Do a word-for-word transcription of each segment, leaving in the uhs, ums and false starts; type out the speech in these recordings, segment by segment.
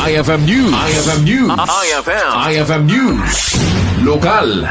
I F M News. I F M News. I F M. I F M News. Lokal.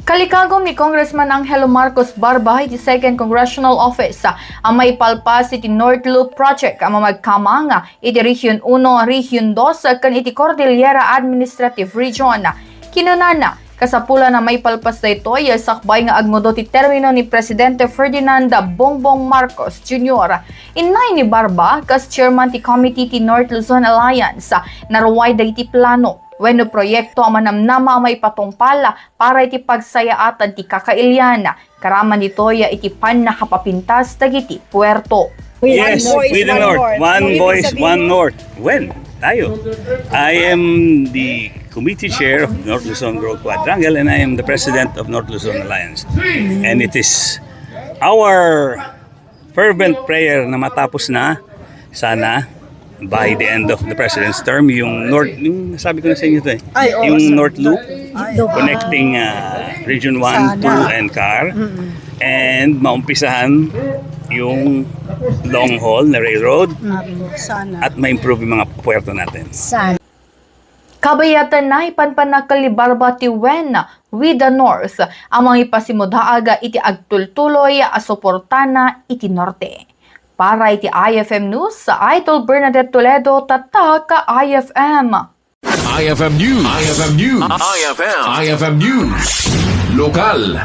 Kalikagum ni Congressman Angelo Marcos Barba iti Second Congressional Office a maipalpas iti North Loop Project a mamagkamang iti Region Uno, Region Dos ken iti Cordillera Administrative Region. Kinunana, kasapulan a maipalpas daytoy sakbay nga agngudot ti termino ni Presidente Ferdinand Bongbong Marcos Junior. Innay ni Barba, kas chairman ti committee ti North Luzon Alliance, naruay dagiti plano wenno proyekto a manamnama a maipatungpal para iti pagsayaatan ti kakailian, karaman ditoy iti pannakapapintas dagiti puerto. Yes, with the North. One voice, one North. Well, tayo. I am the committee chair of North Luzon Growth Quadrangle, and I am the president of North Luzon Alliance. And it is our fervent prayer na matapos na sana by the end of the president's term yung North, yung nasabi ko na sa inyo to eh. Ay, oo, yung sir. North Loop, ay, connecting, ah, Region One, sana. Two, and car. Mm-mm. And maumpisahan yung long haul na railroad. Mm, sana. At ma-improve yung mga puerto natin. Sana. Kabayatan na ipanpanakel ni Barba ti When with the North a mangipasimudaag iti agtultuloy a suportana iti Norte. Para iti I F M News, Idol Bernadette Toledo, Tatak I F M. I F M News. I F M News. I F M. I F M News. Lokal.